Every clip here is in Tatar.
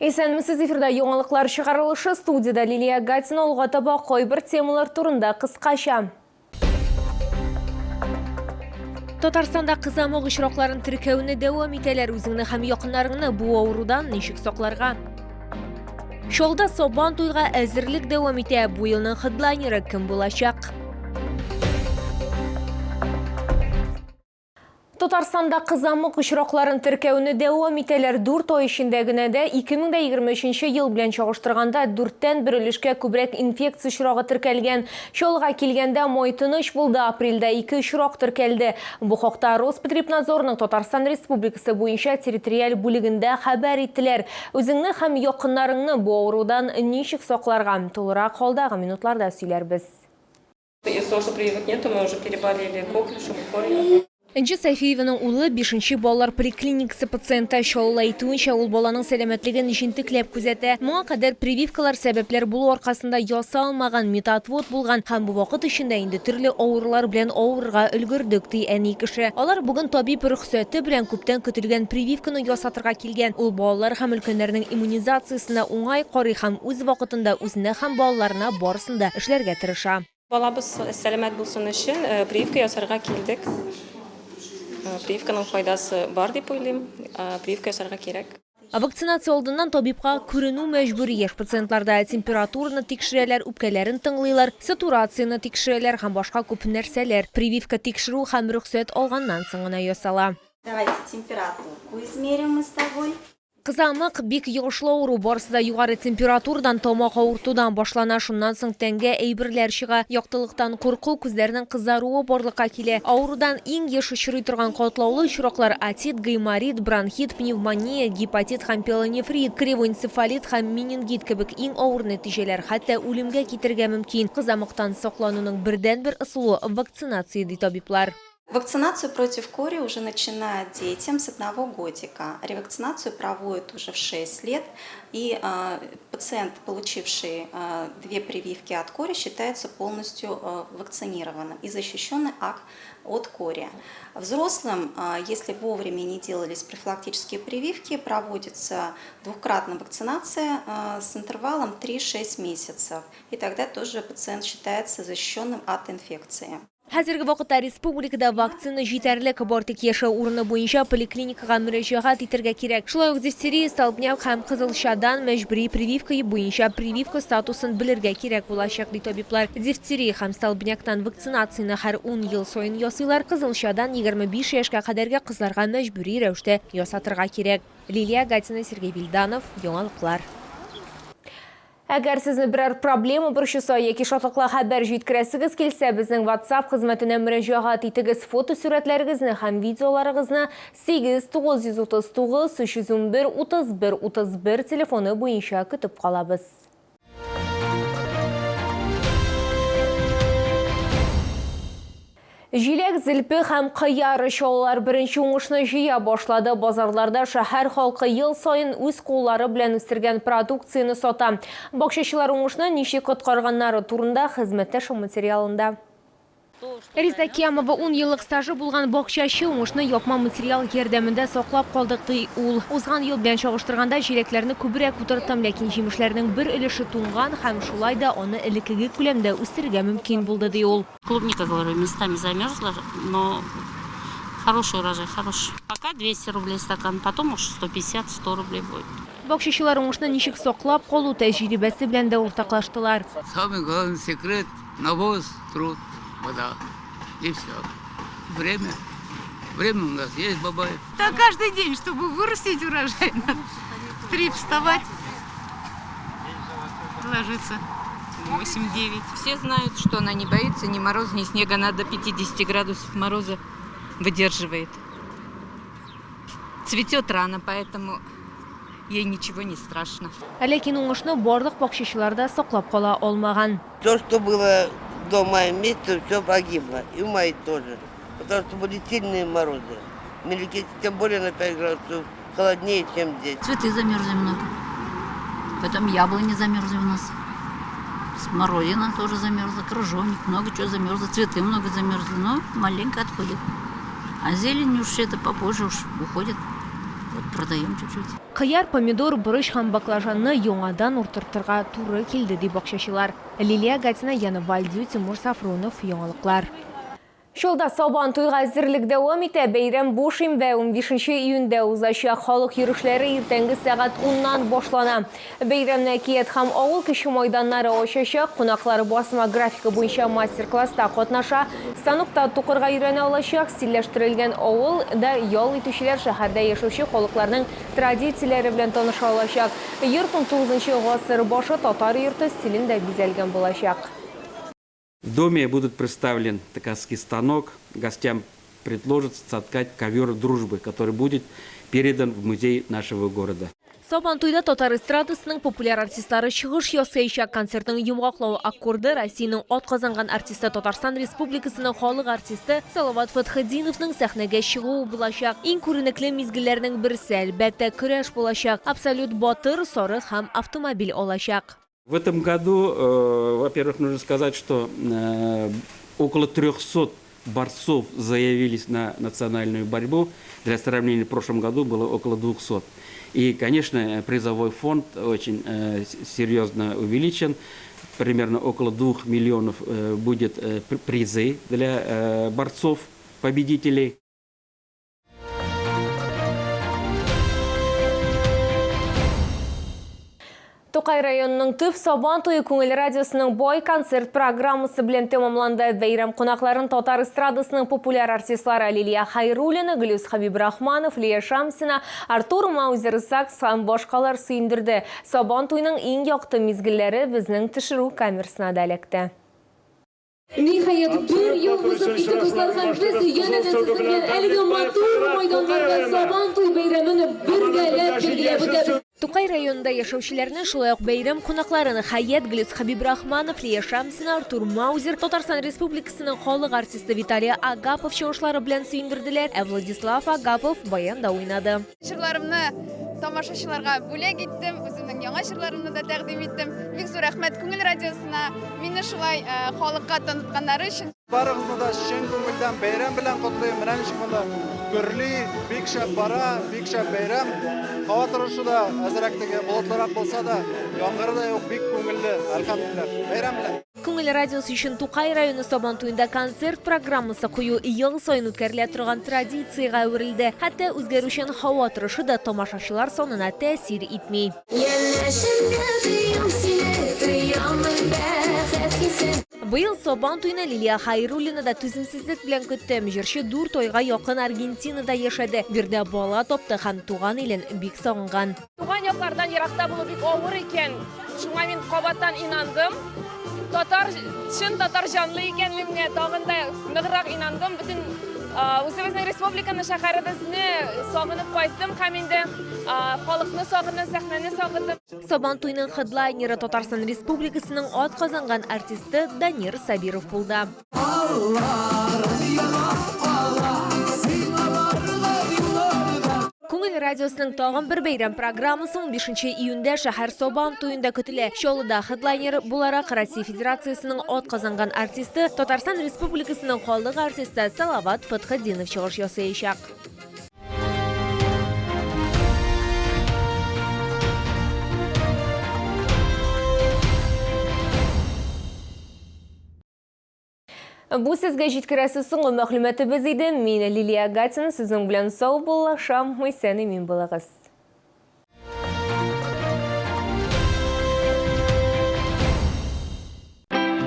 Исәнмесез, эфирда яңалыклар чыгарылышы, студиядә Лилия Гатина. Алга таба кайбер темалар турында кыскача. Татарстанда кызамык очракларын теркәүне дәвам итәләр. Үзеңне һәм якыннарыңны бу авырудан ничек сакларга? Чаллыда Сабан туйга әзерлек дәвам итә. Бу елның хедлайнеры кем булачак? Татарстанда кызамык очракларын теркәүне дәвам итәләр. Дүрт ай эчендә генә дә 2023 ел белән чагыштырганда дүрттән бер өлешкә күбрәк инфекция очрагы теркәлгән. Чаллыга килгәндә, май тыныч булды, апрельдә ике очрак теркәлде. Бу хакта Роспотребнадзорның Татарстан Республикасы буенча территориаль бүлегендә хәбәр иттеләр. Үзеңне һәм якыннарыңны бу авырудан ничек сакларга? Тулырак алдагы минутларда сөйләрбез. Из-за того, что прививок нету, мы уже переболели коклюшем и корью. Энҗе Сәйфиеваның улы, бишенче балалар поликлиникасы пациенты. Чаллыла әйтүенчә, ул баланың сәламәтлеген җентекләп күзәтә. Моңа кадәр прививкалар сәбәпләр булу аркасында ясалмаган, метоотвод булган һәм бу вакыт эчендә инде төрле авырулар белән авырырга өлгердек, ди әни кеше. Алар бүген табиб рөхсәте белән күптән көтелгән прививканы ясатырга килгән. Ул балалар һәм өлкәннәрнең иммунизациясенә уңай карый һәм үз вакытында үзенә һәм балаларына барысын да эшләргә тырыша. Балабыз сәламәт булсын өчен прививка ясарга килдек. Прививканың файдасы бар дип уйлыйм. Прививка ясарга кирәк. Вакцинация алдыннан табибка күренү мәҗбүри. Яшь пациентларда температураны тикшерәләр, үпкәләрен тыңлыйлар, сатурацияне тикшерәләр һәм башка күп нәрсәләр. Прививка тикшерү һәм рөхсәт алганнан соң гына ясала. Давайте температурку измерим мы с тобой. Кызамык, бик йогышлы авыру, барысы да югары температурадан, тамак авыртудан башлана, шуннан соң тәнгә әйберләр чыга, яктылыктан курку, күзләрнең кызаруы барлыкка килә. Авырудан иң еш очрый торган катлаулы очраклар, отит, гайморит, бронхит, пневмония, гепатит һәм пиелонефрит, кривоэнцефалит һәм менингит кебек иң авыр нәтиҗәләр хәтта үлемгә китерергә мөмкин. Кызамыктан саклануның бердәнбер ысулы, вакцинация, ди табиблар. Вакцинацию против кори уже начинают детям с одного годика. Ревакцинацию проводят уже в 6 лет. И пациент, получивший две прививки от кори, считается полностью вакцинированным и защищенный от кори. Взрослым, если вовремя не делались профилактические прививки, проводится двукратная вакцинация с интервалом 3-6 месяцев. И тогда тоже пациент считается защищенным от инфекции. Хәзерге вакытта республикада вакцина җитәрлек, бары тик яшәү урыны буенча поликлиникага мөрәҗәгать итәргә кирәк. Шулай ук дифтерия, столбняк һәм кызылчадан мәҗбүри прививка буенча прививка статусын белергә кирәк булачак, ди табиблар. Дифтерия һәм столбняктан вакцинацияне һәр ун ел саен ясыйлар, кызылчадан 25 яшькә кадәрге кызларга мәҗбүри рәвештә ясатырга кирәк. Лилия Гатина, Сергей Вильданов, Яңалыклар. Әгәр сезне берәр проблема борчыса яки шатлыклы хәбәр җиткерәсегез килсә, безнең WhatsApp хезмәтенә мөрәҗәгать итегез. Фотосурәтләрегезне һәм видеоларыгызны 8 939 311 31 31 телефоны буенча көтеп калабыз. Җиләк, зелпе һәм кыяр чаллылар беренче уңышны җыя башлады. Базарларда шәһәр халкы ел саен үз куллары белән үстергән продукцияне сата. Бакчачылар уңышны ничек коткарганнары турында хезмәттәш материалында. Резда Кямова ун еллык стажы булган бакчачы, уңышны япма материал ярдәмендә саклап калдык, ди ул. Узган ел белән чагыштырганда җиләкләрне күбрәк утырттым, ләкин җимешләрнең бер өлеше туңган һәм шулай да аны элеккеге күләмдә үстерергә мөмкин булды, ди ул. Клубника, говорю, местами замерзла, но хороший урожай, хороший. Пока 200 рублей стакан, потом уж 150-100 рублей будет. Бакчачылар уңышны ничек саклап калу тәҗрибәсе белән дә уртаклаштылар. Самый главный секрет, навоз, труд, вода. И все. Время. Время у нас есть, бабай. Да каждый день, чтобы вырастить урожай, надо в 3 вставать, ложиться в 8-9. Все знают, что она не боится ни мороза, ни снега. Она до 50 градусов мороза выдерживает. Цветет рано, поэтому ей ничего не страшно. Ләкин уңышны барлык бакчачылар да саклап кала алмаган. То, что было до мая месяца, все погибло. И в мае тоже. Потому что были сильные морозы. В Мелекессе тем более на 5 градусов холоднее, чем здесь. Цветы замерзли много. Потом яблони замерзли у нас. Смородина тоже замерзла, крыжовник, много чего замерзло, цветы много замерзли, но маленько отходит. А зелень уж это попозже уж уходит. Вот. Продаем чуть-чуть. Кыяр, помидор, борыч һәм баклажанны яңадан уртыртырга туры килде, ди бакчачылар. Лилия Гатина, Яна Вальдю, Тимур Сафронов, Яңалыклар. Чаллыда Сабан туйга әзерлек дәвам итә. Бәйрәм бу шимбә, 15 июньдә узачак. Халык йөрешләре иртәнге сәгать уннан башлана. Бәйрәмне әкият һәм авыл кече майданнары ачачак. Кунаклар басма графика буенча мастер-класста катнаша, станокта тукырга өйрәнә алачак. Стильләштерелгән авыл да ял итүчеләр шәһәрдә яшәүче халыкларның традицияләре белән таныша алачак. Йорт унтугызынчы гасыр башы татар йорты стилендә бизәлгән булачак. В доме будут представлен ткацкий станок, гостям предложат соткать ковер дружбы, который будет передан в музей нашего города. Сабантуйда татар эстрадасының популяр артистлары чыгыш ясаячак. Концертның йомгаклау аккорды Россиянең атказанган артисты, Татарстан Республикасының халык артисты Салават Фәтхетдиновның сәхнәгә чыгуы булачак. Иң күренекле мизгелләрнең берсе, әлбәттә, көрәш булачак. Абсолют батыр сарык һәм автомобиль алачак. В этом году, во-первых, нужно сказать, что около 300 борцов заявились на национальную борьбу. Для сравнения, в прошлом году было около 200. И, конечно, призовой фонд очень серьезно увеличен. Примерно около 2 миллионов будет призы для борцов, победителей. Тукай районының төп Сабан туе Күңел радиосының бай концерт программасы белән тәмамланды. Бәйрәм кунакларын татар эстрадасының популяр артистлары Лилия Хайруллина, Глюс Хабибрахманов, Лия Шамсина, Артур Маузер Сакс һәм башкалар сөендерде. Сабан туйның иң якты мизгелләре безнең төшерү камерасына да эләкте. Ниһаять, бер ел узып китте, дуслар, һәм без янәдән сезнең белән әлеге матур майданнарда Сабан туй бәйрәмен бергәләп билгеләп үтәбез. Тукай районында яшәүчеләрне, шулай ук бәйрәм кунакларын Хәят, Глюс Хәбибрахманов, Лия Шамсина, Артур Маузер, Татарстан Республикасының халык артисты Виталий Агапов чыгышлары белән сөендерделәр, ә Владислав Агапов баянда уйнады. Җырларымны тамашачыларга бүләк иттем, үземнең яңа җырларымны да тәкъдим иттем. Бик зур рәхмәт Күңел радиосына, мине шулай халыкка танытканнары өчен. Барыгызны да чын күңелдән бәйрәм белән котлыйм. Менә ничек монда гөрли, бик шәп бара, бик шәп бәйрәм. Һава торышы да әзрәк теге болытлырак булса да, яңгыры да юк, бик күңелле, әлхәмдүлилләһ. Бәйрәм белән! Күңел радиосы өчен Тукай районы Сабан туенда концерт программасы кую ел саен үткәрелә торган традициягә әверелде. Хәтта үзгәрүчән һава торышы да тамашачылар санына тәэсир итми. Янәшәмдә тоям сине, тоямын бәхет хисен. Быел Сабан туена Лилия Хәйруллина да түземсезлек белән көтте. Җырчы дүрт айга якын Аргентинада яшәде. Биредә бала тапты һәм туган илен бик сагынган. Туган яклардан еракта булу бик авыр икән. Шуңа мин кабаттан инандым. Татар, чын татар җанлы икәнлегемә тагын да ныграк инандым. Бөтен үзебезнең республиканы, шәһәребезне сагынып кайттым һәм инде халыкны сагындым, сәхнәне сагындым. Сабан туйның хедлайнеры Татарстан Республикасының атказанган артисты Данир Сабиров булды. Күңел радиосының тагын бер бәйрәм программасы 15 июньдә шәһәр Сабан туенда көтелә. Чаллыда хедлайнер буларак Россия Федерациясенең атказанган артисты, Татарстан Республикасының халык артисты Салават Фәтхетдинов чыгыш ясаячак. Бу сезгә җиткерәсе соңгы мәгълүматыбыз иде. Мин Лилия Гатина сезнең белән саубуллашам. Исән-имин булыгыз.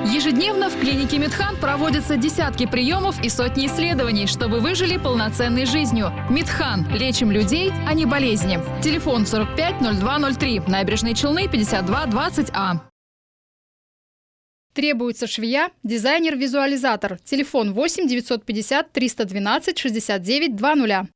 Ежедневно в клинике Медхан проводятся десятки приемов и сотни исследований, чтобы вы жили полноценной жизнью. Медхан. Лечим людей, а не болезни. Телефон 45 02 03. Набережные Челны 52 20А. Требуется швея, дизайнер-визуализатор. Телефон 8 950 312 69 00.